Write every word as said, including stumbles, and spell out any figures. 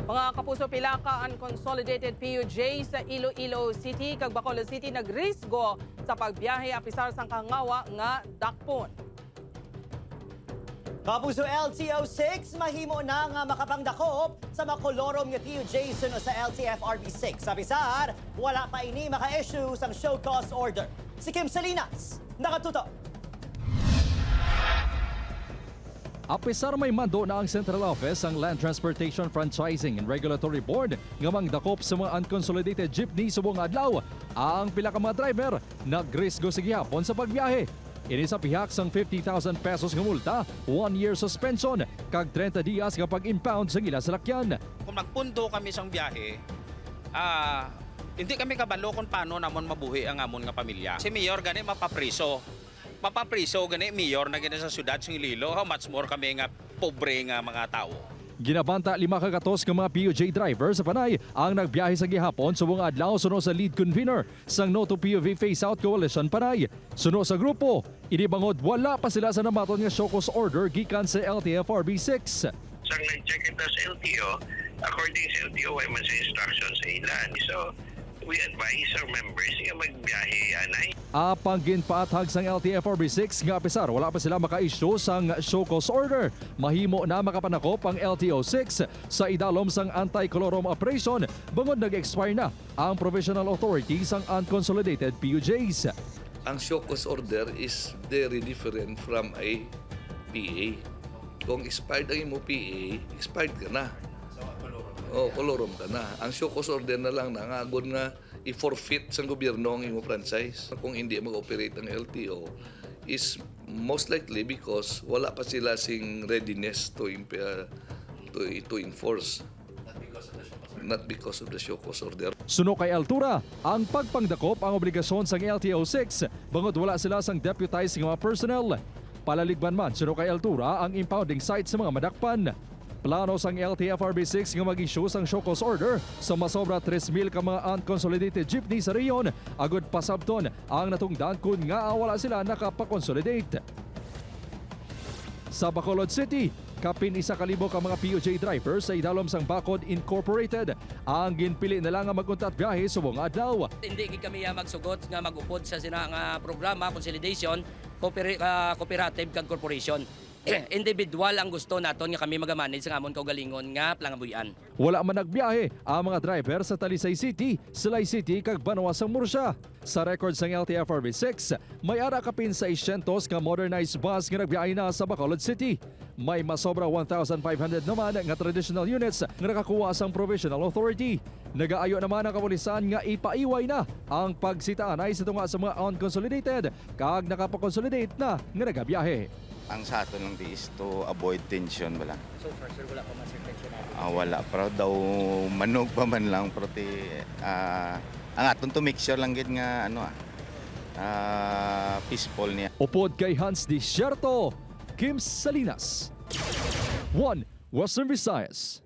Mga kapuso, pila ka unconsolidated P U J sa Iloilo City kag Bacolod City nagrisgo sa pagbiyahe apisar sang kahangawa nga dakpon. Kapuso, L T O six mahimo na nga makapangdakop sa makolorom nga P U J suno sa L T F R B six. Sa bisar, wala pa ini maka-issue sang show cause order. Si Kim Salinas, nakatutok. Apisar may mando na ang Central Office sang Land Transportation Franchising and Regulatory Board nga mangdakop sa mga unconsolidated jeepney subong nga adlaw, ang pila ka mga driver nagrisgo sa gihapon sa pagbiyahe. Ini sa pihak sang fifty thousand pesos nga multa, one year suspension, kag treinta dias nga pag-impound sa ila salakyan. Kung nagpundo kami sang biyahe, ah, hindi kami kabalo kung paano namon mabuhi ang amon nga pamilya. Si Mayor gani mapapriso. Mapapriso gani Mayor na gani sa syudad sa Iloilo. How much more kami nga pobre nga mga tawo? Ginabanta lima ka gatos ka mga P U J driver sa Panay ang nagbiyahe sa gihapon subong nga adlaw suno sa lead convener sang No to P U V Phase Out Coalition Panay. Suno sa grupo, ini bangod wala pa sila sa namaton nga show cause order gikan sa L T F R B six. Sang nag-check kita sa L T O, according sa L T O, way man sa instruction sa ilan. So, we advise our members nga magbiyahe anay. Apang ginpaathag sang L T F R B six nga apisar wala pa sila maka-issue sang show cause order, mahimo na makapanakop ang L T O six sa idalom sang anti-colorum operation bangod nag-expire na ang provisional authority sang unconsolidated P U Js. Ang show cause order is very different from a P A. Kung expired ang imo P A, expired ka na. O, colorum ka na. Ang show cause order na lang na nga agod nga i-forfeit sang gobyerno ang imo franchise. Kung hindi mag-operate ang L T O, is most likely because wala pa sila sing readiness to imp-, uh, to, to enforce. Not because of the show cause order. Suno kay Altura, ang pagpangdakop ang obligasyon sang L T O six bangod wala sila sang deputized nga mga personnel. Palaligban man, suno kay Altura, ang impounding site sa mga madakpan. Plano sang L T F R B six nga mag-issue sang show cause order sa masobra tres mil ka mga unconsolidated jeepney sa rehiyon agud pasabton ang natungdan kon ngaa wala sila nakapakonsolidate. Sa Bacolod City, kapin isa ka libo ka mga P U J drivers sa idalom sang Bacod Incorporated ang ginpili na lang nga mag-untat biyahe subong nga adlaw. Hindi gid kami, ah, magsugot nga mag-upod sa sina nga programa, consolidation, coopera-, ah, cooperative kag corporation. Individual ang gusto naton nga kami magamanage sa amon kaugalingon nga palangabuhian. Wala man nagbiyahe ang mga driver sa Talisay City, Silay City, kag Banwa sang Murcia. Sa record sang L T F R B six, may ara kapin seiscientos nga modernized bus nga nagbiyahe na sa Bacolod City. May masobra one thousand five hundred naman nga traditional units nga nakakuha sang provisional authority. Nagaayo naman ang kapulisan nga ipaiway na ang pagsitaanay sa tunga sa mga unconsolidated kag nakapakonsolidate na nga nagabiyahe. Ang sa aton lang di is to avoid tension ba lang. So far, sir, wala pa man, sir, tension natin? Ah, wala. Pero daw manog pa man lang, pero ti, ah, ang aton to make sure lang gid nga, ano, ah, ah, peaceful niya. Upod kay Hans Desierto, Kim Salinas, One Western Visayas.